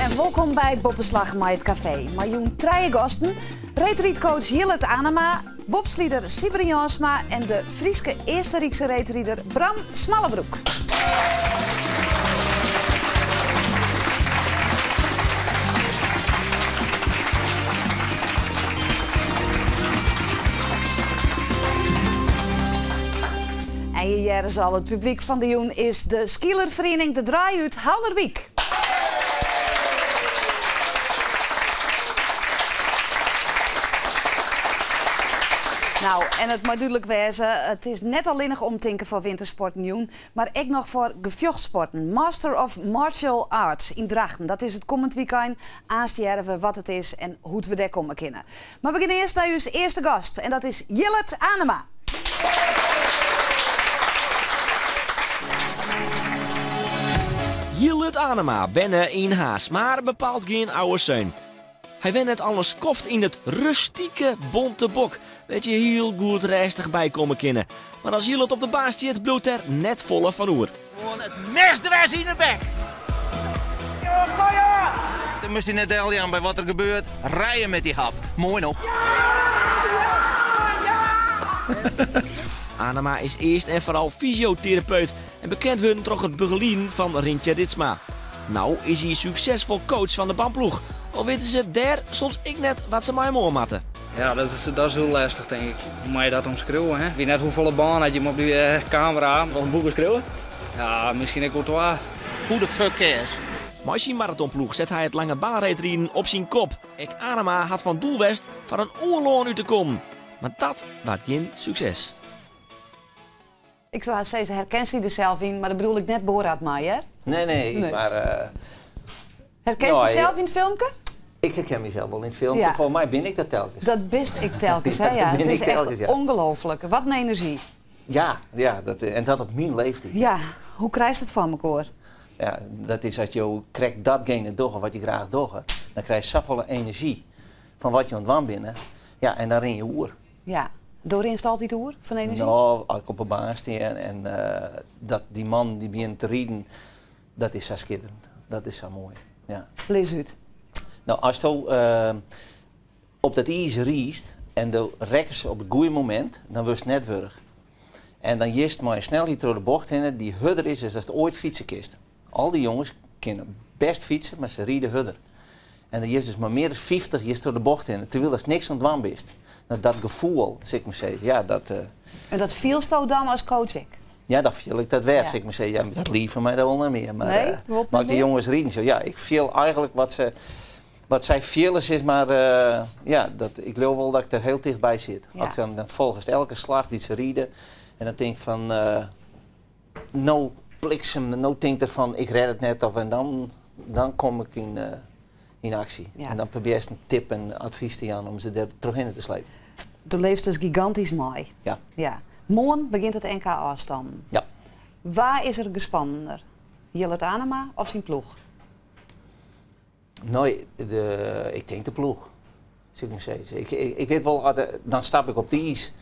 en wolkom by Boppeslach mei it kafee. Mei jûn trije gasten, reedrydcoach Jillert Anema, bobslider Sybren Jansma en de Fryske Eastenrykse reedrider Bram Smallenbroek. En je hearre se al, it publyk fan de jûn is de skeelerferiening De Draai út Haulerwyk. Nou, en it mei dúdlik wêze, it is net allinnich omtinken foar wintersporten jûn, mar ek noch foar gefjochtsporten. Master of Martial Arts yn Drachten, dat is it kommend wykein. Aanst hearre we wat it is en hoe't we dêr komme kinne. Mar we gean earst nei ús earste gast en dat is Jillert Anema. Jillert Anema wenne yn Harns, mar bepaald gjin ouwe seun. Hy wennet al in skoft yn it rustike Bontebok, wêr't je hiel goed rêstich bykomme kinne. Mar as Jillert op de baan stiet, bliuwt der net folle fan oer. Gewoan it mes dwers yn 'e bek. Dan moast dy net deljaan by wat der gebeurt. Rije met dy hap. Moai no. Anema is earst en foaral fysioterapeut en bekend wurden troch it begelieden fan Rintje Ritsma. No is hy suksesfol coach fan de BAM-ploech, al witte se dêr soms ek net wat se mei him oan moatte. Ja, dat is, dat is hiel lêstich tink ik. Hoe moat je dat omskriuwe? Hè? Ik wit net hoefolle bân hat je op dy eh, kamera. Wol in boek skriuwe? Ja, miskien ek wol twa. Who the fuck cares? Mei syn maratonploech set hy it langebaanreedriden op syn kop. Ek Anema hat fan doel west foar in oar lân út te kommen. Mar dat waard gjin sukses. Ik soe hast sizze, herkenst dy der sels yn, mar dêr bedoel ik net Borat mei, hear. Nee, nee, Nee. mar... eh, Herkenst Nou, dysels yn it filmke? Ik herken mysels wol yn it filmke. Ja. Folgens my bin ik dat telkens. Dat bist ek telkens, hè? Ja, Ja, dat bin it is ik telkens, echt ja. ongelooflik. Wat in enerzjy. Ja, ja dat, en dat op myn leeftiid. Ja, hoe krijst it foar mekoar? Ja, dat is as jo krekt datgene dogge wat je graach dogge, dan krijst safolle enerzjy fan wat je oan it dwaan binne. Ja, en dan rin je oer. Ja. Do rinst altyd oer fan enerzjy? No, as ik op 'e baan stean en dat dy mannen dy begjinne te riden, dat is sa skitterend. Dat is sa moai, ja. Lis út. No, asto op dat iis riidst en do rekkest op it goede momint, dan wurdst net wurch. En dan giest mei in snelheid troch de bocht hinne dy't hurder is as datst oait fytse kinst. Al dy jonges kinne bêst fytse, mar se ride hurder. En dan giest dus mei mear as 50 giest troch de bocht hinne, terwyl datst niks oan it dwaan bist. No, dat gefoel, sil ik mar sizze, ja, dat... En dat fielsto dan as coach ek? Ja, dan fiel ik dat wer, Ja. sil ik mar sizze. Ja, dat liif fan my dat wol net mear. Mar, Nee, wol mar net as de mear? jonges riden, so, ja, ik fiel eigentlik wat se, wat sy fiele, sis mar, ja, dat, ik leau wol dat ik der hiel tichtby sit. Ja. As ik dan, dan folgest elke slach dy't se ride en dan tink ik fan, no bliksem, no tinkt er fan ik rêd it net of en dan, dan kom ik yn, yn aksje. Ja. En dan probearrest in tip en advys te jaan om se der trochhinne te slepen. Do leefst dus gigantysk mei. Ja. Ja. Moarn begjint it NK ôfstannen. Ja. Wa is der gespannener? Jillert Anema of syn ploech? No, de, ik tink de ploech, sil ik mar sizze. Ik, ik, ik wit wol, as, dan stap ik op it iis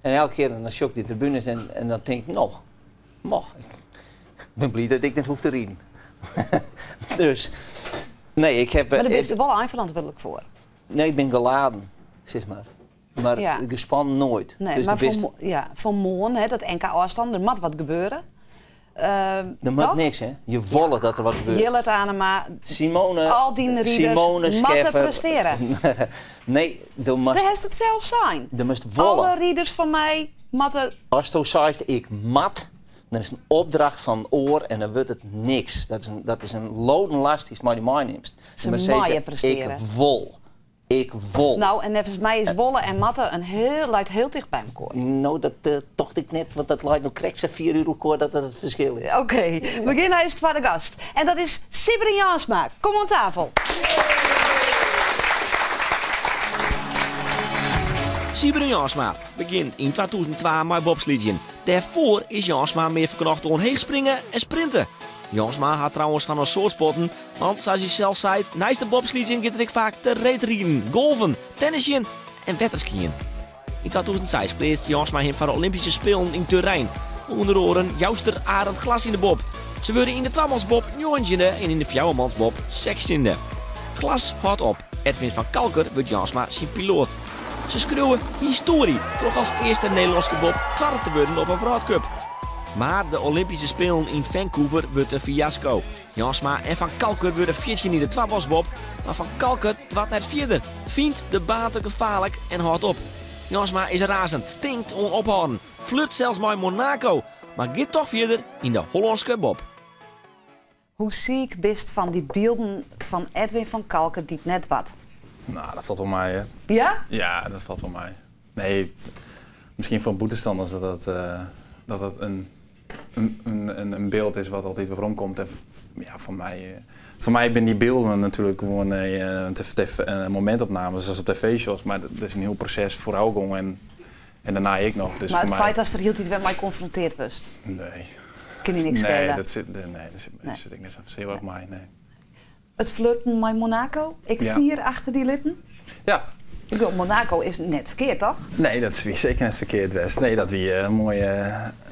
en elke kear dan sjoch ik dy tribunes en, en dan tink ik, no, mo, ik bin bliid dat ik net hoech te riden. dus, nee, ik heb... Mar dêr bist der wol einferantwurdlik foar. Nee, ik bin geladen, sis mar. Mar Ja. gespannen noait. Nee, dus mar do bist, foar, ja, foar moarn, hè, dat NK ôfstân, der moat wat gebeure. Der moat toch? niks, hè? Je wolle dat der wat gebeurt. Jillert Anema, Simone, al dyn riders Simone moatte Scheffer. prestearje. nee, do moatst, Dêr hast it sels sein. do moatst wolle. Alle riders fan my moatte... Asto seist ik moat, dan is it in opdracht fan in oar en dan wurdt it niks. Dat is in, dat is in loden last dy'tst mei dy meinimst. Se Dan moatst sizze, meie prestearje. Ik wol. Ik wol. No, en neffens my is wolle en moatte in hiel, leit hiel ticht by mekoar. No, dat eh, tocht ik net, want dat leit no krekt sa fier út elkoar dat dat it ferskil is. Oké, we gean nei ús twadde gast. En dat is Sybren Jansma. Kom oan tafel. Sybren Jansma begjint yn 2002 mei bobslydzjen. Dêrfoar is Jansma mear ferknocht oan heechspringen en sprinten. Jansma hat trouwens fan in soad sporten, want sa as hy sels seit, neist de bobslydzjen giet er ek faak te reedriden, golfen, tennisjen en wetterskyen. Yn 2006 pleatst Jansma him foar de Olympyske Spelen yn Turijn. Ûnder oaren Jouster Arend Glas yn de bob. Se wurde yn de twamansbob njoggentjinde en yn de fjouwermansbob sechstjinde. Glas hâldt op, Edwin van Calker wurdt Jansma syn piloat. Se skriuwe histoary troch as earste Nederlânske bob twadde te wurden op in wrâldcup. Mar de Olympyske Spelen yn Vancouver wurdt in fiasko. Jansma en Van Calker wurde fjirtjin yn de twamansbob, mar Van Calker doart net fierder, fynt de baan te gefaarlik en hâldt op. Jansma is razend, tinkt oan ophâlden, flirt sels mei Monaco, mar giet toch fierder yn de Hollânske bob. Hoe siik bist fan dy bylden fan Edwin van Calker dy't net wat? Nou, dat falt wol mei, hè. Ja? Ja, dat falt wol mei. Nee, miskien foar bûtenstanners dat dat in byld is wat altyd weromkomt. En ja, foar my binne dy bylden natuerlik gewoan in momintopname, sa as op tv sjochst, mar dat is in hiel proses foarôfgong en dêrnei ek noch. Dus Mar it foar my feit datst der hieltyd wer mei konfrontearre wurdst? Nee. Kin dy niks Nee, skele? nee, dat sit, Nee. sit ik net sa hiel erch mei, nee. It flirten mei Monaco? Ik fier achter dy litten? Ja. Ik bedoel, Monaco is net ferkeard, toch? Nee, dat wie seker net ferkeard west. Nee, dat wie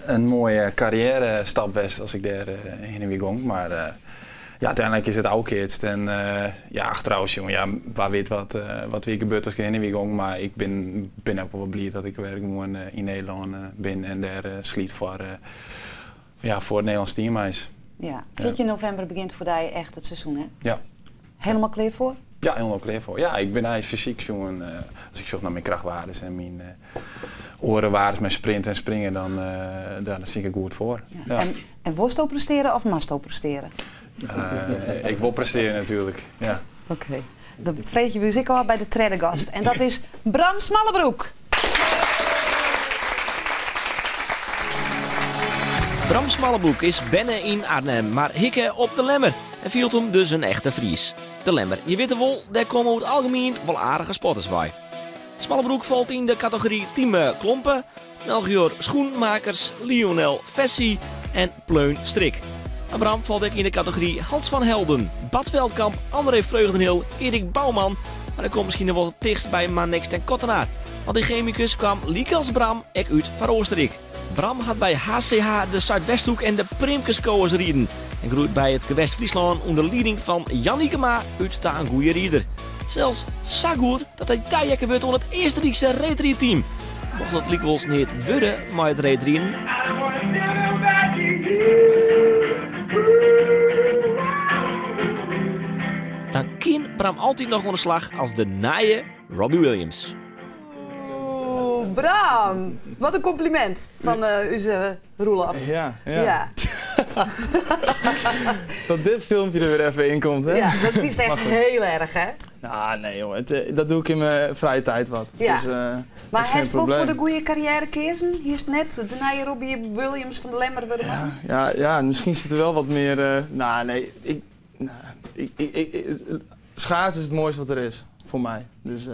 in moaie karriêrestap west as ik dêr hinne wie gong. Mar ja, úteinlik is it ôfkeatst en ja, achterôf sjoen, ja, wa wit wat wie gebeurd as ik hinne wie gong. Mar ik bin ek wol bliid dat ik wer gewoan yn Nederlân bin en dêr slyd foar, ja, foar it Nederlânsk team eins. Ja, 14 novimber begjint foar dy echt it seizoen, hè? Ja. Hielendal klear foar? Ja, hielendal klear foar. Ja, ik bin eins fysyk sjoen, as ik sjoch nei myn krachtwaardes en myn oare waardes, myn sprint en springen, dan stean ik der goed foar. Ja. En wolsto prestearje of moatsto prestearje? Ik wol prestearje natuerlik, ja. Oké. Dan freegje we ús ek ôf by de tredde gast. En dat is Bram Smallebroek. Bram Smallebroek is berne yn Arnhem, mar hikke op de Lemmer en fielt him dus in echte Fries. De Lemmer, je witte wol, dêr komme oer it algemien wol aardige sporters wei. Smallebroek falt yn de kategory Tieme Klompe, Melchior Schoenmakers, Lionel Messi en Pleun Strik. Mar Bram falt ek yn de kategory Hans van Helden, Bart Veldkamp, André Vreugdenhil, Erik Bouwman. Mar hy komt miskien wol it tichtst by Marnix ten Kottenaar. Want dy chemikus kaam lykas Bram ek út foar Oostenryk. Bram hat by HCH de Zuidwesthoek en de Primkeskowers riden. En groeit by it Gewest Fryslân ûnder lieding fan Jan Ykema út ta in goede rider. Sels sa goed dat hy taheakke wurdt oan it Eastenrykse reedrydteam. Mocht dat lykwols neat wurde mei it reedriden, dan kin Bram altyd noch oan de slach as de nije Robbie Williams. Oeh, Bram, wat in kompliment fan ús Roelof. Ja. Dat dit filmpje der wer even yn komt, hè? Ja, dat is echt hiel erch, hè? Nou, nee, joh. Dat doch ik yn myn frije tiid wat. Ja. Dus, Mar dat is gjin hast wol foar probleem. de goede karriêre keazen? Hiest net de nije Robbie Williams fan de Lemmer wurde moatten? Ja, miskien sit der wol wat mear... Nou, nee. Ik, nou, schaatsen is it moaiste wat der is, foar my. Dus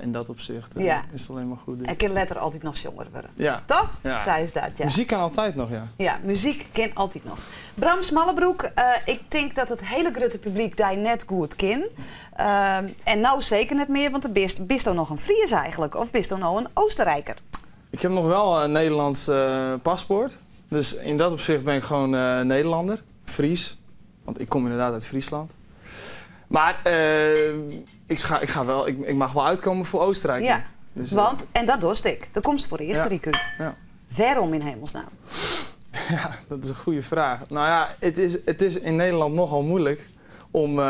yn dat opsicht is it allinnich mar goed. En kin letter altyd noch sjonger wurde. Ja. Toch? Ja. Sa is dat, ja. Muzyk kin altyd noch, ja. Ja, muzyk kin altyd noch. Bram Smallebroek, ik tink dat it hiele grutte publyk dy net goed kin. En no seker net mear, want bisto noch in Fries eigentlik? Of bisto no in Oostenrijker? Ik ha noch wol in Nederlânsk paspoart. Dus yn dat opsicht bin ik gewoan Nederlanner. Fries. Want ik kom ynderdaad út Fryslân. Mar ik mei wol útkomme foar Oostenrijk. Ja, Dus, want, en dat dochst ek. Do komst foar Eastenryk út. Ja. Wêrom yn hemelsnamme? Ja, dat is in goede fraach. Nou ja, it is yn Nederlân nochal muoilik om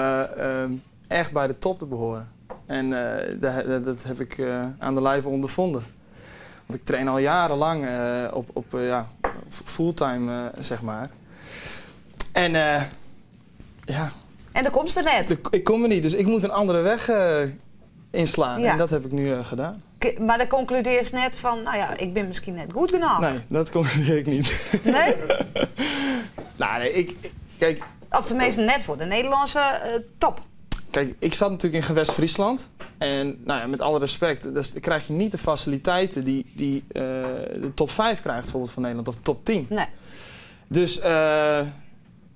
echt by de top te behearen. En dat ha ik oan de lijve ûnderfûn. Want ik train al jierrenlang op ja, fulltime, zeg maar. En ja. En dan komst der net? Ik kom der net, dus ik moat in oare weg ynslaan. En dat ha ik no dien. Mar dan konkludearrest net fan, nou ja, ik bin miskien net goed genôch. Nee, dat konkludearje ik net. Nee? Nou, nee, kijk. Of teminsten net foar de Nederlânske top. Kijk, ik siet natuerlik yn Gewest Fryslân. En nou ja, met alle respect, dan krije je net de fasiliteiten dy't de top 5 krijt, bygelyks fan Nederlân, of de top 10. Nee. Dus,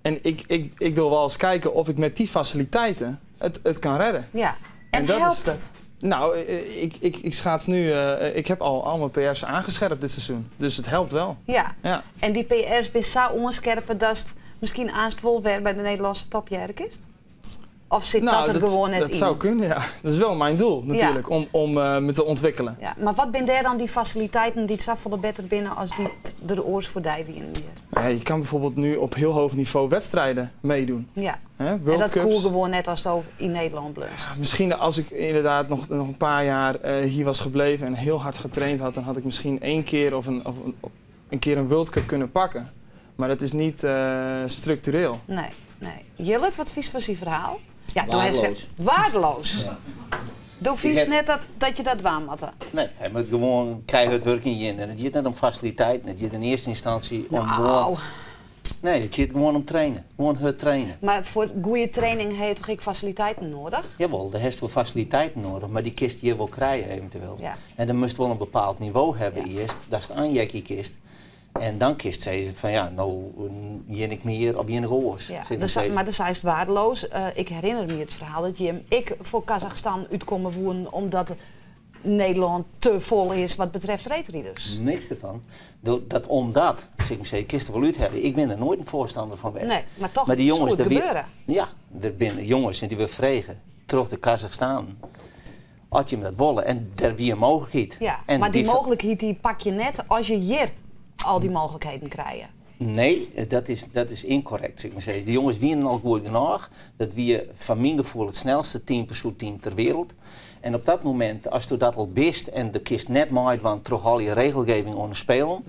en ik wol wolris sjen oft ik mei dy fasiliteiten it kin rêde. Ja. En, En dat helpt is it? Nou, ik schaats nu, ik ha al myn PR's oanskerpe dit seizoen. Dus it helpt wol. Ja. Ja. En dy PR's binne sa oanskerpe datst miskien aanst wol wer by de Nederlânske top hearre kinst? Of sit Nou, dat der gewoan net dat yn? zou kunnen, ja. Dat is wel mijn doel natuurlijk, om me te ontwikkelen. Ja, mar wat binne dêr dan dy fasiliteiten dy't safolle better binne as dy't der oars foar dy wienen hjir? Nou ja, je kan bijvoorbeeld nu op heel hoog niveau wedstrijden meedoen. Ja. Hè, En World dat koe Cups. gewoan net asto yn Nederlân bleaust. Misschien als ik inderdaad nog een paar jaar hier was gebleven en heel hard getraind had, dan had ik misschien één keer of een keer een World Cup kunnen pakken. Maar dat is niet structureel. Nee. Jillert, wat fynst fan syn ferhaal? Ja, doe hij Waardeloos. Waardeloos. Ja. Do fynst Ik heb- net dat je dat dwaan moat. Nee, hy moat gewoan keihard wurkjen gean. En it giet net om fasiliteiten. It giet yn earste ynstânsje om Nou. gewoan... Nee, it giet gewoan om trainen. Gewoan hurd trainen. Mar foar goede training ha je dochs ek fasiliteiten nedich? Jawol, dêr hast wol fasiliteiten nedich, mar dy kinst hjir wol krije eventueel. En dan moatst wol in bepaald nivo hawwe earst, datst oanheakje kinst. En dan kinst sizze fan ja, no gean ik mear of gean ik oars. Ja, Sis maar dus, sizze. mar dan seist waardeloos. Ik herinner my it ferhaal dat jim ek foar Kazachstan útkomme woenen omdat Nederlân te fol is wat betreft reedriders. Niks derfan. Dat omdat, sis ik mar sizze, kinst der wol úthelje. Ik bin der noait in foarstanner fan west. Nee, mar dochs Maar dy jonges, soe it der wie- gebeure. Ja, der binne jonges en dy wurde frege troch de Kazachstan. As jim dat wolle. En dêr wie in mooglikheid. Ja, En mar dy die mooglikheid dy pak je net as je hjir al dy mooglikheden krije. Nee, dat is ynkorrekt, sis ik mar sizze. Dy jonges wienen al goed genôch. Dat wie fan myn gefoel it snelste team team ter wereld. En op dat momint, asto dat al bist en do kinst net meidwaan troch al dy regelgeving oan de Spelen,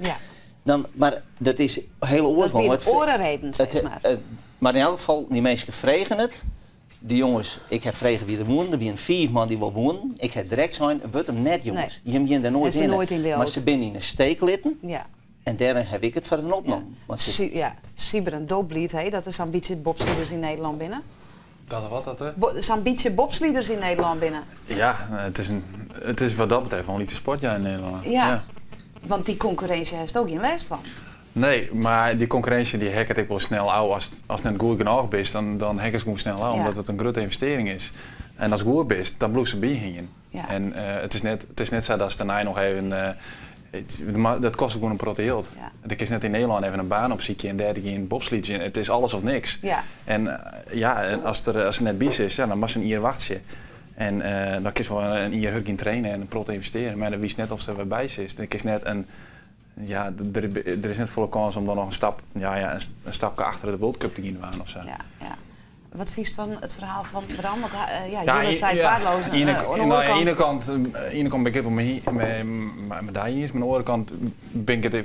dan, mar dat is hiel Dat oars. wie de oare reden, sis mar. Mar yn elk gefal, dy minsken fregen it. Dy jonges, ik ha frege wa't der woenen. Der wienen fiif man dy't wol woenen. Ik ha direkt sein, wurdt him net, jonges. Nee. Jim gean der noait Is der yn. noait yn Mar leaud. se binne yn 'e steek litten. En dêr ha ik it foar hun opnommen. Want ze- Ja, Sybren doblied, hè, dat der sa'n bytsje bobsliders yn Nederlân binne. Dat wat dat, hè? Sa'n bytsje bobsliders yn Nederlân binne. Ja, it is wat dat betreft wol in lytse sport, ja, yn Nederlân. Ja. Want dy konkurrinsje hast ek gjin lêst fan. Nee, mar dy konkurrinsje dy heakket ek wol snel ôf. Ast net goed genôch bist, dan heakkest gewoan snel ôf, omdat it in grutte ynvestearring is. En ast goed bist, dan bliuwst derby hingjen. En it is net sa dat dêrnei noch even... Mar dat kostet gewoan in protte jild. Dan kinst net yn Nederlân even in baan opsykje en dêr gean bobslydzjen. It is alles of niks. En ja, en ast der net by sitst, ja, dan moatst in jier wachtsje. En dan kinst wol in jier hurd gean trainen en in protte ynvestearje. Mar dan witst net oftst der wer by sitst. Dan kinst net in, ja, der is net folle kâns om dan noch in stap, ja, in stapke achter de World Cup te gean of sa. Ja. Wat fynst fan it ferhaal fan Bram? Want ja, Ja, Jelle sei it waardeloos. Oan de nou, oare aan de kant- ene kant, aan de ene kant bin ik it wol mei dy iens, mar oan de oare kant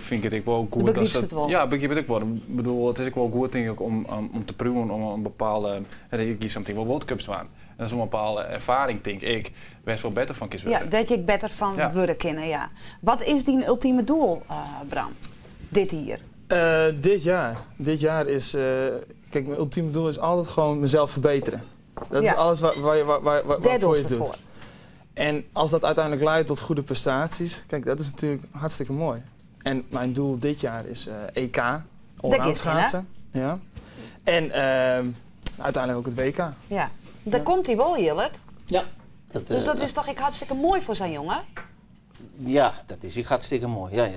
fyn ik it ek wol goed. Do begrypst it wol? Ja, begryp ik wol. Ik bedoel, it is ek wol goed tink ik om te priuwen, om in bepaalde, hè, ik kies something wol World Cups dwaan. En dat is in bepaalde erfaring, tink ik, bêst wol better fan kinst Ja, wurde. dat je better fan wurde kinne, ja. Wat is dyn ultime doel, Bram, dit jier? Dit jaar. Dit jaar is... Kijk, mijn ultieme doel is altijd gewoon mezelf verbeteren. Dat is alles Daar waarvoor doe je je het doet. voor. En als dat uiteindelijk leidt tot goede prestaties, kijk, dat is natuurlijk hartstikke mooi. En mijn doel dit jaar is EK, allround is het, hè? schaatsen. Ja. En uiteindelijk ook het WK. Ja, daar komt hij wel, Jillert. Ja. Dat, Dus dat is toch ik hartstikke mooi foar sa'n jonge? Ja, dat is ek hartstikke moai. Ja.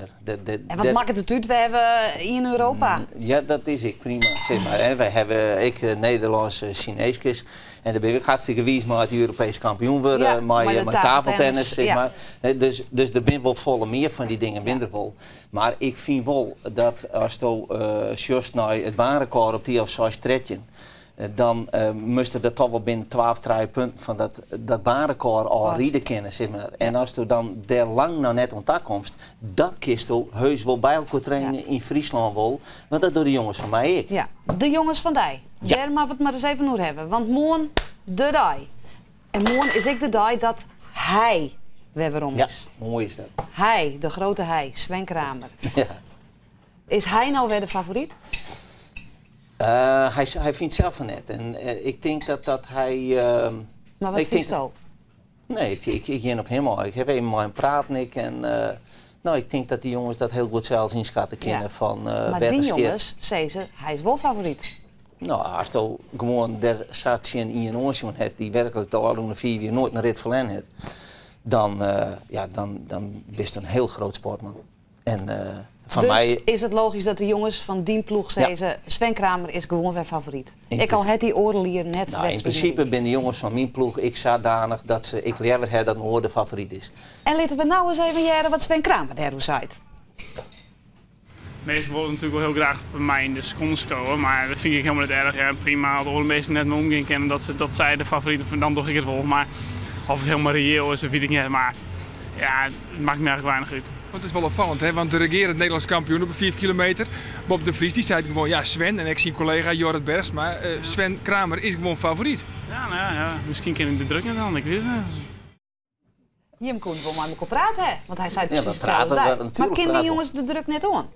En wat makket it út? We hawwe yn Europa. Ja, dat is ek prima. Sis mar, hè. Wy hawwe ek Nederlânske Sineeskes. En dêr bin ik hartstikke wiis mei as Europeesk kampioen wurde, Ja, mei de mei tafeltennis, tafeltennis, sis ja. mar. Hè, dus der binne wol folle mear fan dy dingen, binne der wol. Mar ik fyn wol dat asto sjochst nei it baanrekôr op dy of 6-13, dan moast der dochs wol binnen 12, 3 punten fan dat baanrekôr al ride kinne, sis mar. En asto dan dêr lang noch net oan ta komst, dat kinsto heus wol by elkoar trainen yn Fryslân wol, want dat dogge de jonges fan my ek. Ja, de jonges fan dy. Ja. Dêr moatte we it mar ris even oer hawwe, want moarn de dei. En moarn is ek de dei dat hy wer werom Ja, is. moai is dat. Hy, de grutte hy, Sven Kramer. Ja. Is hy no wer de favoryt? Hy fynt sels fan net. En ik tink dat hy, Mar wat ik tink fynsto? Nee, ik gean op him ôf. Ik ha even mei him praten. Ik, en, no, ik tink dat dy jonges dat hiel goed sels ynskatte kinne fan, Mar wêr't dy er stiet. jonges, sizze, hy is wol favoryt. No, asto gewoan der sa tsjin ien oansjoen hast dy't werklik de ôfrûne 4 jier noait in rit ferlern hat, dan, ja, dan bist in hiel grut sportman. En Foar Dus my. is it logysk dat de jonges fan dyn ploech sizze, Sven Kramer is gewoan wer favoryt. Ek al hat dy oardel jier net No, yn wedstriden prinsipe riden. binne de jonges fan myn ploech ek sadanich dat se ek leaver ha dat in oar de favoryt is. En litte we no ris even hearre wat Sven Kramer dêroer seit. Minsken wolle natuerlik wol hiel graach by my yn de skuon skowe, mar dat fyn ik helemaal net erch. Ja, prima, as oare minsken net mei omgean kinne dat, se, dat sy de favoryt binne, dan doch ik it wol. Mar oft it helemaal reëel is, dat wit ik net. Mar ja, it makket my eigentlik weinich út. Want it is wol opfallend, hè? Want de regearend Nederlânsk kampioen op de 5 kilometer, Bob de Vries, dy seit gewoan, ja, Sven en ek syn kollega Jorrit Bergsma, Sven Kramer is gewoan favoryt. Ja, no ja, ja, miskien kin ik de druk net oan, ik wit it net. Jim koene wol mei mekoar prate, hè? Want hy seit Ja, we presys prate, itselde as we, dy. Mar natuerlik kin dy prate we. jonges de druk net oan?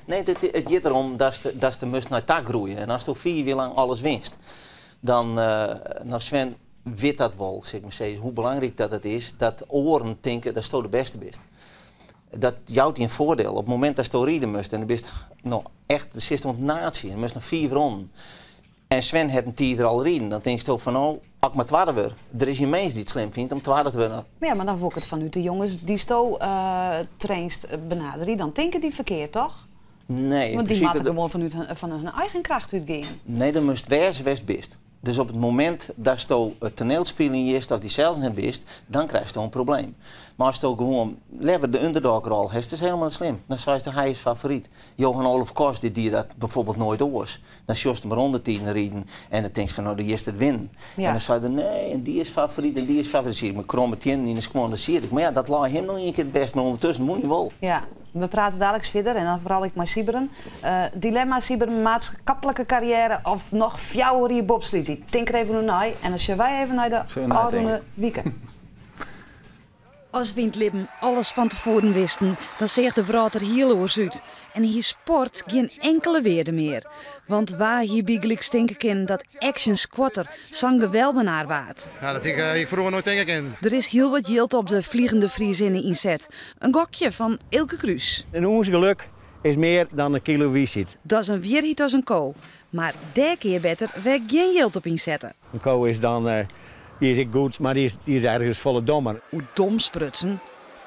Nee, it giet derom datst der moatst nei ta groeie. En asto 5 jier lang alles winst, dan, no Sven wit dat wol, sil ik mar sizze, hoe belangryk dat it is dat oaren tinke datsto de bêste bist. Dat jout dy in foardiel. Op it momint datsto ride moatst en do bist no echt, do sitst oan it naadsje en moatst noch 5 ronden. En Sven hat in tiid der al riden. Dan tinksto fan no, as ik mar twadde wurd. Der is gjin mins dy't it slim fynt om twadde te wurden. Mar ja, mar dan wol ik it fanút de jonges dy'tsto trainst benaderje. Dan tinke dy ferkeard, toch? Nee, in Want dy prinsipe moatte gewoan fanút fan hun eigen kracht útgean. Nee, dan moatst wêze wêr'tst bist. Dus op it momint datsto it toanielspyljen giest of dysels net bist, dan krijsto in probleem. Mar asto gewoan leaver de underdogrol hast, is helemaal net slim. Dan seist hy is favoryt. Johan Olav Koss dy die dat bijvoorbeeld noait oars. Dan sjochst him rondetiden riden en dan tinkst fan no, dy giest it winnen. Ja. En dan sei er nee, en dy is favoryt en dy is favoryt. Dan siet ik mei kromme teannen yn de skuon, dan siet ik. Mar ja, dat lei him noch ien kear it bêst, mar ûndertusken wûn hy wol. Ja, we prate daliks fierder en dan foaral ek mei Sybren. Dilemma Sybren, maatskiplike karriêre of noch 4 jier bobslydzje? Tink der even oer nei en dan sjogge wy even nei de Zullen we neitinke? ôfrûne wike. As we yn it libben alles fan tefoaren wisten, dan seach de wrâld der hiel oars út. En hie sport gjin inkele wearde mear. Want wa hie bygelyks tinke kinnen dat Action Squatter sa'n geweldenaar waard? Ja, dat hie ik froeger noait tinke kinnen. Der is hiel wat jild op de Vliegende Friezinne ynset. In gokje fan Eelke Kroes. In ûns geluk is mear dan in kilo wiisheid. Dat is in wierheid as in ko. Mar dêr kin je better wer gjin jild op ynsette. In ko is dan, dy is ek goed, mar dy is ergens folle dommer. Oer dom sprutsen,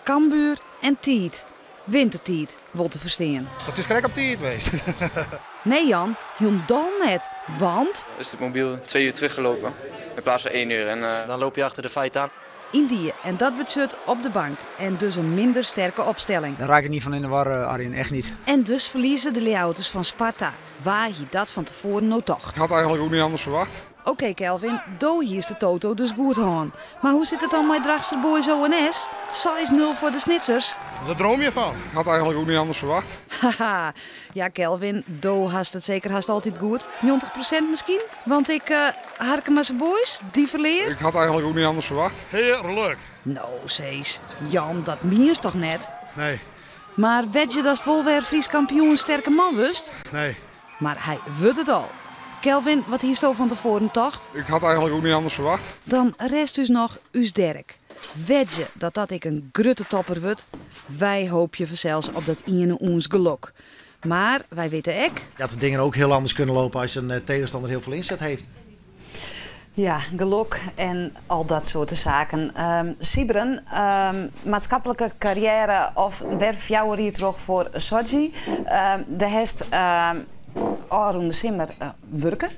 Cambuur en tiid. Wintertiid, wol te ferstean. It is krekt op tiid west. Nee Jan, hielendal net, want... Is het mobiel 2 uur teruggelopen in plaats van 1 uur. En dan loop je achter de feiten aan. Yndie, en dat betsjut op de bank en dus in minder sterke opstelling. Daar raak ik niet van in de war, Arjen, echt niet. En dus ferlieze de Ljouwerters fan Sparta. Wa hie dat fan tefoaren no tocht? Ik had eigenlijk ook niet anders verwacht. Oké Kelvin, do hiest de toto dus goed hân. Maar hoe sit it dan mei Drachtster Boys ONS? 6-0 foar de Snitsers. Daar droom je van. Ik had eigenlijk ook niet anders verwacht. Haha, ja Kelvin, do hast it seker hast altyd goed. 90% miskien? Want ik, Harkemase Boys, dy ferlear. Ik had eigenlijk ook niet anders verwacht. Heerlijk. No, seis. Jan, dat mienst toch net? Nee. Mar wedzje datst wol wer Frysk kampioen sterke man wurdst? Nee. Mar hy wurdt it al. Kelvin, wat hiesto fan tefoaren tocht? Ik had eigenlijk ook niet anders verwacht. Dan rest ús noch ús Dirk. Wedzje dat dat ek in grutte topper wurdt? Wy hoopje fansels op dat iene ûns gelok. Mar wy witte ek... Dat de dingen ook heel anders kunnen lopen als een tegenstander heel veel inzet heeft. Ja, gelok en al dat soarte saken. Sybren, maatskiplike karriêre of wer 4 jier troch foar Sotsji. Dêr hast ôfrûne simmer wurke.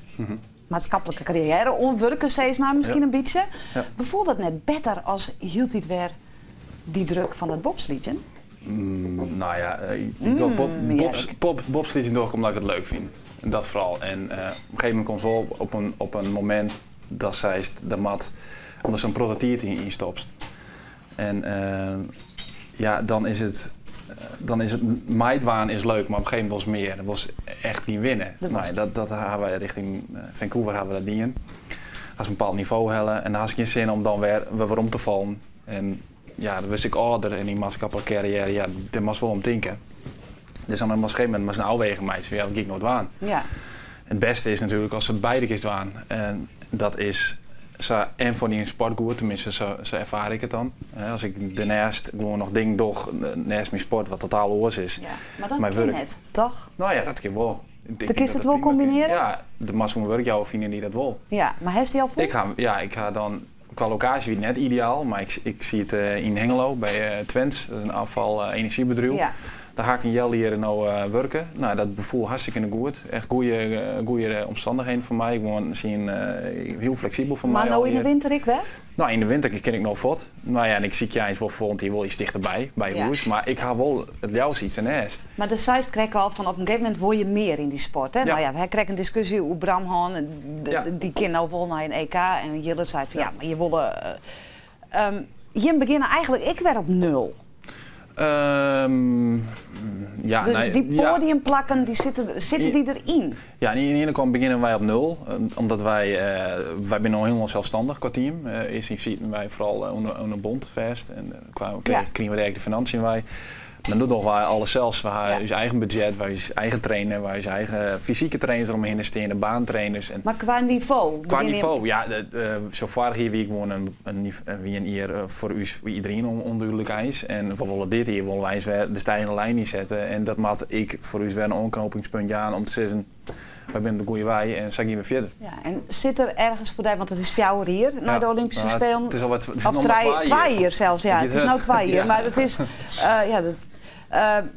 Maatskiplike karriêre oanwurke, sis mar, miskien in bytsje. Befoel dat net better as hieltyd wer dy druk fan it bobslydzjen? Nou ja, ik doch bobslydzjen doch ik omdat ik it leuk fyn. En dat foaral. En op in gegeven momint komst wol op in momint dat seist, dat moat, omdat sa'n protte tiid yn stopst. En ja, dan is it, dan is it meidwaan is leuk, mar op in gegeven momint wolst mear. Dan wolst echt dien winne. Dat Nou, was dat hawwe wy richting Vancouver hawwe we dat dien. Hast in bepaald nivo helle en dan hast gjin sin om dan wer werom te fallen. En ja, dan wurdst ek âlder en dyn maatskiplike karriêre, ja, dêr moatst wol om tinke. Dus dan op in gegeven momint moatst in ôfweging meitsje fan, ja, wat gean ik no dwaan? It bêste is natuerlik as se beide kinst dwaan. En dat is sa en foar dyn sport goed, teminsten sa erfaar ik it dan. Hè, as ik dêrneist gewoan noch dingen doch, neist myn sport, wat totaal oars is. Ja, mar dat Mei kin wurk. net, toch? Nou ja, dat kin wol. Ik Dan tink kinst dat it wol dat prima kin. kombinearje? Ja, der moatst wol in wurkjouwer fine dy't dat wol. Ja, mar hast dy al fûn? Ik ha, ja, ik ha dan, kwa lokaasje wie it net ideaal, mar ik siet yn Hengelo by Twence, dat is in ôffal-enerzjybedriuw. Dêr ha ik in healjier no wurke. No, dat befoel hartstikke goed. Echt goede, goede omstannichheden foar my. Gewoan syn hiel fleksibel foar my. Mar no yn de winter ek wer? No, yn de winter kin ik no fuort. No ja, en ik sykje eins wol folgjend jier wol iets tichterby, by hûs. Mar ik ha wol it leafst iets derneist. Mar do seist krekt al fan op in gegeven momint wol je mear yn dy sport. Hè? No ja, we ha krekt in diskusje oer Bram hân. Dy kin no wol nei in EK. En Jillert seit fan ja, mar je wolle. Jim begjinne eigentlik ek wer op nul. Ja, dus nee, dy poadiumplakken, dy sitte, sitte dy deryn? Ja, oan de iene kant begjinne wy op nul, omdat wy, wy binne no hielendal selsstannich kwa team. Earst sieten wy foaral oan de bond fêst en krigen we dêr ek de financiën wei. Mar no dogge wy alles sels. We ha ús eigen budzjet, wy ús eigen trainer, wy ús eigen fysike trainers deromhinne stean, de baantrainers. En Mar kwa nivo? Kwa nivo, ja. Sa foarich jier wie gewoan in, wie in jier foar ús, iderien ûndúdlik eins. En we wolle dit jier wolle wy eins wer de stijgende lijn ynsette. En dat moat ek foar ús wer in oanknopingspunt jaan om te sizzen, wy binne op de goede wei en sa gean we fierder. Ja, en sit der ergens foar dy, want it is 4 jier nei de Olympyske Spelen. It is al wat, it is Of noch mar trije, twa twa jier. jier sels, ja. It is no twa jier, mar it is, ja, dat,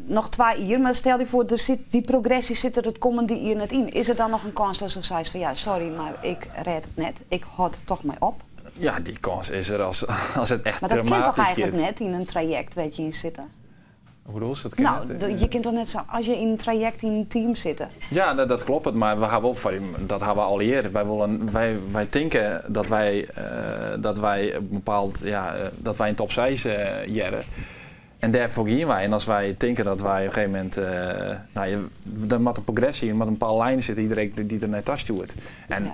noch twa jier. Mar stel dy foar, der sit, dy progresje sit der it kommende jier net yn. Is der dan noch in kâns datsto seist fan ja, sorry, mar ik rêd it net, ik hâld toch mei op? Ja, dy kâns is der as it echt Mar dat kin toch dramatysk eigentlik giet. net yn in trajekt wêr't je yn sitte? Hoe bedoelst? Dat kin No, net. je kin toch net sa as je yn in trajekt yn in team sitte? Ja, dat kloppet, mar we ha wol foar dat ha we allegear. Wy wolle, wy, wy tinke dat wy, dat wy op in bepaald, ja, dat wy yn top seis hearre. En dêrfoar gean wy. En as wy tinke dat wy op in gegeven momint, no, je, der moat in progresje, der moat in bepaalde lijn sitte dy't dy't der nei ta stjoert. En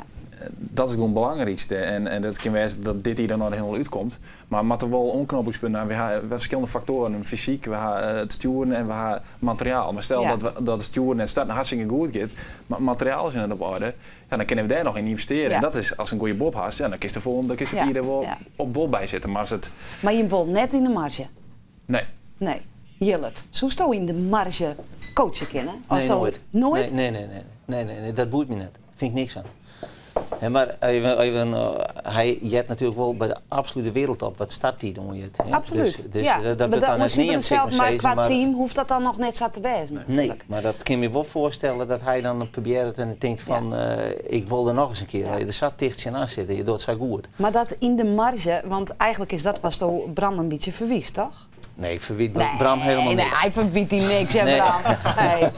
dat is gewoan it belangrykste. En dat kin wêze dat dit jier der noch hielendal útkomt. Mar moat der wol oanknopingspunten. We ha ferskillende faktoaren. Fysyk, we ha it stjoeren en we ha materiaal. Mar stel dat it stjoeren en it starten hartstikke goed giet, mar it materiaal is net op oarder, ja, dan kinne we dêr noch yn ynvestearje. En dat is, ast in goede bob hast, ja, dan kinst der folgjende, dan kinst it jier der wol op wol by sitte. Mar as it. Mar jim wolle net yn de marge? Nee. Nee. Jillert, soesto yn de marge coache kinne? Nee, noait. Noait? Nee, nee, nee, nee, nee, nee, dat boeit my net. Fyn ik niks oan. Hè, mar even, even, hy heart natuerlik wol by de absolute wereldtop wat starttiid oangiet. Hè. Absoluut, Dus, dus ja. dat wurdt dan net neamd, sil ik mar mar sizzen, kwa team hoecht dat dan noch net sa te wêzen Nee, mar dat kin my wol foarstelle dat hy dan probearret en tinkt fan ik wol der noch ris in kear. As je der sa ticht tsjinoan sitte, je docht sa goed. Mar dat yn de marge, want eigentlik is dat watsto Bram in bytsje ferwiist, toch? Nee, ik ferwyt Bram helemaal Nee, niks. hy ferwyt dy niks, hè, Nee. Bram? Nee.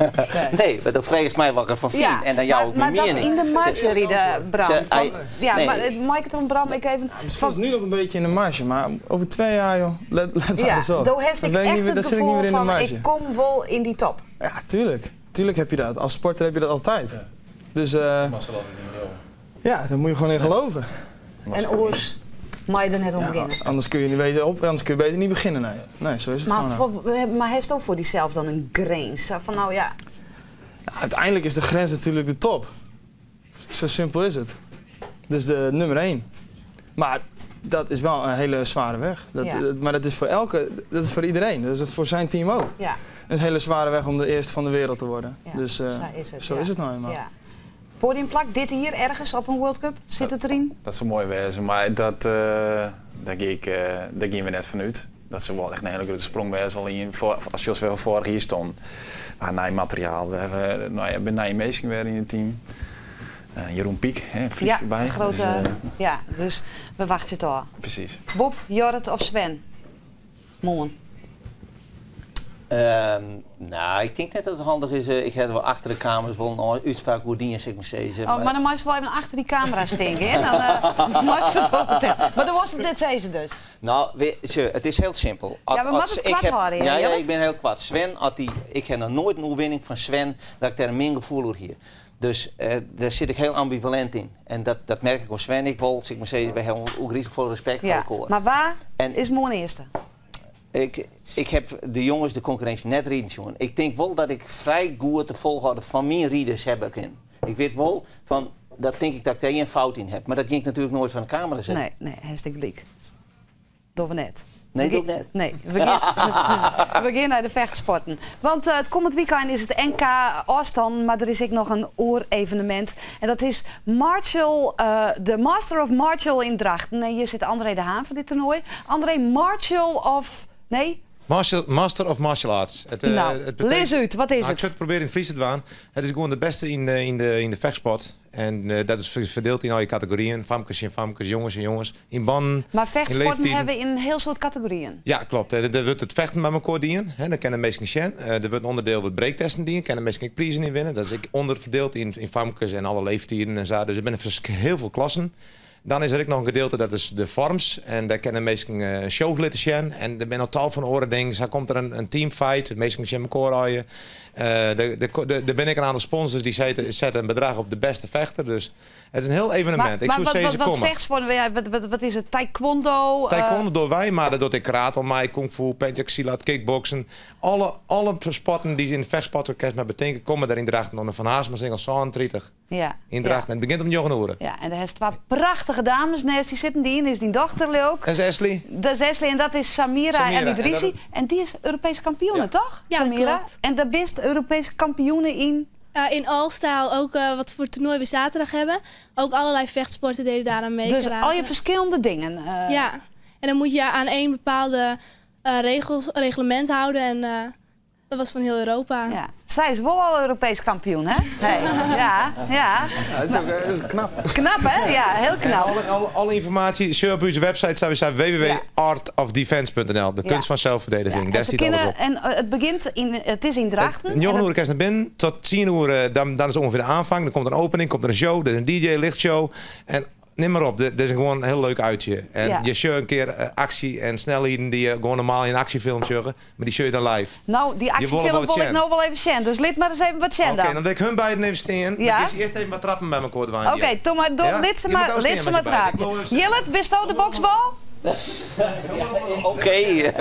Nee, want dan fregest my wat ik derfan fyn en dan jou ik mar myn dat miening. yn de marge ride, Bram. Fan, ja, nee. mar mei ik it oan Bram ek even... Miskien is it nu noch in bytsje yn de marge, mar oer 2 jaar, joh, let mar ris op. Do hast Dan ek ben ik echt niet meer- it dan sit ik niet gefoel meer in de fan, marge. ik kom wol yn dy top. Ja, tuurlijk. Tuurlijk heb je dat. Als sporter heb je dat altijd. Dus, ja, daar moet je gewoon in geloven. En oars mei je der net oan begjinne. Anders kun je niet weten op, anders kun je beter niet beginnen. Nee, nee zo is het Mar, gewoon. foar, mar hast foar dysels dan in grins? Sa fan, no ja. Ja, uiteindelijk is de grens natuurlijk de top. Zo simpel is het. Dus de nummer 1. Maar dat is wel een hele zware weg. Dat, maar dat is voor elke, dat is voor iedereen. Dat is voor zijn team ook. Een hele zware weg om de eerste van de wereld te worden. Ja, dus zo is het, zo ja. is het nou eenmaal. Ja. Podiumplak, dit hier ergens op een World Cup? Sit it deryn? Dat soe moai wêze, mar dat, dêr gean ik, dêr gean we net fan út. Dat soe wol echt in hiele grutte sprong wêze. Al yn, as je wer foarich jier stond. We ha nij materiaal, we hawwe, no ja, binne nije minsken wer yn it team. Jeroen Piek, hè, Fries Ja, derby. een grote, Dus, ja, dus we wachtsje it ôf. Precies. Bob, Jorrit of Sven? Moarn. No, ik tink net dat it handich is. Ik ha wol achter de kamera's wol in útspraak oer dien, sil ik mar sizze. Oh, mar dan meist wol even achter dy kamera stean gean. Dan meist it wol fertelle. Mar do wolst it net sizze dus? No, sjoch, it is hiel simpel. Ja, we moatte it ik koart heb hâlde, Ja, ja, Jillert. ik bin hiel koart. Sven, as dy, ik ha noch noait in oerwinning fan Sven dat ik dêr in min gefoel oer hie. Dus dêr sit ik hiel ambivalint yn. En dat merk ik oan Sven ek wol. Sil ik mar sizze, wy hawwe ôfgryslik folle respekt foar elkoar. Mar wa En is moarn earste? Ik ha de jonges de konkurrinsje net riden sjoen. Ik tink wol dat ik frij goed de folchoarder fan myn riders hawwe kin. Ik wit wol fan, dat tink ik dat ik dêr gjin fout yn ha. Mar dat gean ik natuerlik noait foar de kamera sizzen. Nee, nee, hast gelyk. Dogge we net. Nee, doe ik net. Nee, we gean nei de fechtsporten. Want it kommend wykein is it NK ôfstân, mar der is ek noch in oar evenemint. En dat is Martial, de Master of Martial yn Drachten. En hjir sit André de Haan fan dit toernoai. André, Martial of... Nee? Martial, Master of Martial Arts. Het, Nou, het betekent- lis út, wat is Nou, ik it? zou het proberen in het Fries te dwaan. Het is gewoon de beste in de vechtsport. En dat is verdeeld in al je categorieën. Famkes en famkes, jongens en jongens. In bannen, Mar in vechtsporten leeftijden. hawwe we in een hiel soad kategoryen. Ja, klopt. Er wurdt it fechten by mekoar dien. Hè, dan kinne de minsken sjen. Der wurdt in ûnderdiel wat breaktesten dien. Kinne de minsken ek prizen yn winne. Dat is ek ûnderferdield yn famkes en alle leeftijden en sa. Dus der binne hiel folle klassen. Dan is der ek noch in gedielte, dat is de vorms. En dêr kinne minsken shows litte sjen. En der binne noch tal fan oare dingen. Sa komt der in teamfight. De minsken tsjin mekoar aaie. Der binne ek in oantal sponsors dy sette in bedrach op de bêste fechter. Dus it is in hiel evenemint. Ik Maar soe wat, sizze, wat komme. vechtsporten, ja, wat is it? Taekwondo? Taekwondo dogge wy, mar dat docht ek karate mei, kung fu, pencak silat, kickboksen. Alle sporten dy't yn it vechtsportorkest mar betinke, komme dêr yn Drachten. Oan de Van Haersmasingel 37 yn Drachten. En it begjint om 9 oere. Ja, en dêr hast twa prachtige dames neist dy sitten. Dy iene is dyn dochter, leau ik. Dat is Ashley. Dat is Ashley en dat is Samira, Samira, El en Idrissi. dat- En dy is Europeesk kampioene, toch? Ja, dat Samira? klopt. En dêr bist Europeesk kampioene yn? In all-style, ook wat voor toernooi we zaterdag hebben. Ook allerlei vechtsporten deden daaraan mee. Dus Karate. al je ferskillende dingen. Ja, en dan moet je aan één bepaalde regels, reglement houden. En dat was van heel Europa. Ja. Sy is wol al Europeesk kampioen, hè? Hey. Ja. Ja, dat is ook knap. Knap, hè? Ja, hiel knap. En alle ynformaasje, sjoch op ús website, sowieso www.artofdefense.nl. De kunst van zelfverdediging, En daar se stiet alles kinne- op. En it begjint yn, it is yn Drachten. 9 En oere kinst nei binnen, tot 10 oere, dan is ûngefear de oanfang. Dan komt der in opening, komt der in show, der is in DJ, lichtshow. En nim mar op, dit is gewoan in hiel leuk uitje. En je sjocht in kear aksje en snelheden dy't je gewoan normaal yn aksjefilms sjogge, mar dy sjogge je dan live. No, dy Je wolle aksjefilm wat wol ik sjen. no wol even sjen. Dus lit mar ris even wat sjen Oké, dan. dan lit ik hun beiden even stean. Ja? Dan gean se earst even wat trappen by mekoar dwaan. Oké, doe mar, doe, Ja? lit se Je moet mar, ook lit stean se met mar je beiden. trappen. Ik wil even Jillet, bisto de boksbal? Oké.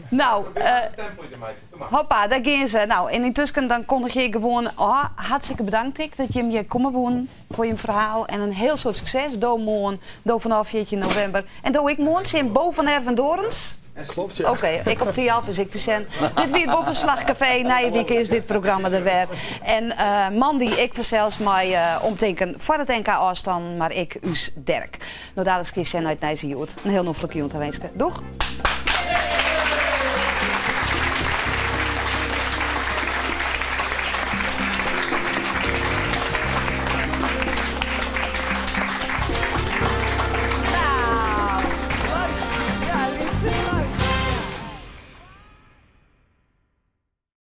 Nou, hoppa, dêr gean se. No, en yntusken dan kundigje ik gewoan ôf. Hartstikke betanke ik dat jimme hjir komme woene foar jim ferhaal. En in hiel soad sukses. Do moarn, do fanôf 14 novimber. En do ek moarn, tsjin Bo van Erven Dorens. Klopt, ja. Oké, ik op Thialf is ik te sjen. Dit wie it Boppeslach Kafee. Nije wike is dit programma der wer. En moandei, ik fansels mei omtinken foar it NK ôfstân, mar ek ús Dirk. No, daliks kinst sjen nei it Nijs Hjoed. In hiel noflike jûn tawinske. Doeg!